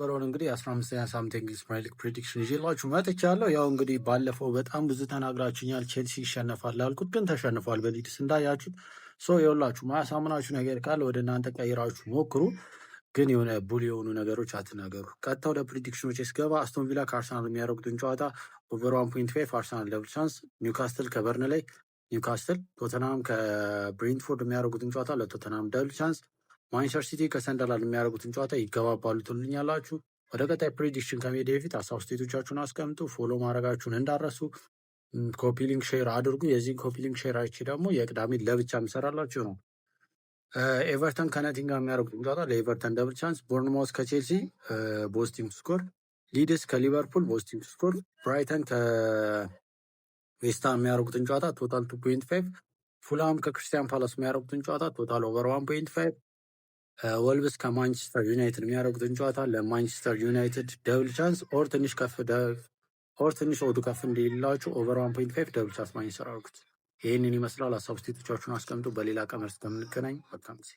በረውን እንግዲህ 15ኛ ሳምንት የእንግሊዝ ፕሪሚየር ሊግ prediction ይዤላችሁ መጥቻለሁ። ያው እንግዲህ ባለፈው በጣም ብዙ ተናግራችሁኛል። ቼልሲ ይሸነፋል ላልኩት ግን ተሸንፏል በሊድስ እንዳያችሁት። So የሁላችሁ ማያሳምናችሁ ነገር ካለ ወደ እናንተ ቀይራችሁ ሞክሩ። ግን የሆነ bull የሆኑ ነገሮች አትናገሩ። ቀጥታ ወደ prediction ኦች ስገባ አስቶን ቪላ ከአርሰናል የሚያደርጉትን ጨዋታ over 1.5 አርሰናል double chance፣ ኒውካስትል ከበርንላይ ኒውካስትል፣ ቶተንሃም ከብሬንትፎርድ የሚያደርጉትን ጨዋታ ለቶተንሃም double chance፣ ማንቸስተር ሲቲ ከሰንደርላንድ የሚያደርጉትን ጨዋታ ይገባባሉ ትሉኛላችሁ። ወደ ቀጣይ prediction ከመሄድ በፊት ሀሳብ አስተያየቶቻችሁን አስቀምጡ። Follow ማድረጋችሁን እንዳትረሱ። Copy link share አድርጉ። የዚህን copy link share አይቼ ደግሞ የቅዳሜ ለብቻ የምሰራላችሁ ነው። ኤቨርተን ከነቲንጋም የሚያደርጉትን ጨዋታ ለኤቨርተን double chance፣ ቦርንማውስ ከቼልሲ both team score፣ ሊድስ ከሊቨርፑል both team score፣ ብራይተን ከዌስትሃም የሚያደርጉትን ጨዋታ total 2.5፣ ፉልሃም ከክሪስታል ፓላስ የሚያደርጉትን ጨዋታ total over 1.5፣ ወልቭስ ከማንቸስተር ዩናይትድ የሚያደርጉትን ጨዋታ ለማንቸስተር ዩናይትድ double chance or ትንሽ odd ኡ ከፍ እንዲላችሁ over 1.5 double chance ማንቸስተር አድርጉት። ይህንን ይመስላል። ሀሳብ አስተያየቶቻችሁን አስቀምጡ። በሌላ ቀመር እስከምንገናኝ መልካም ጊዜ።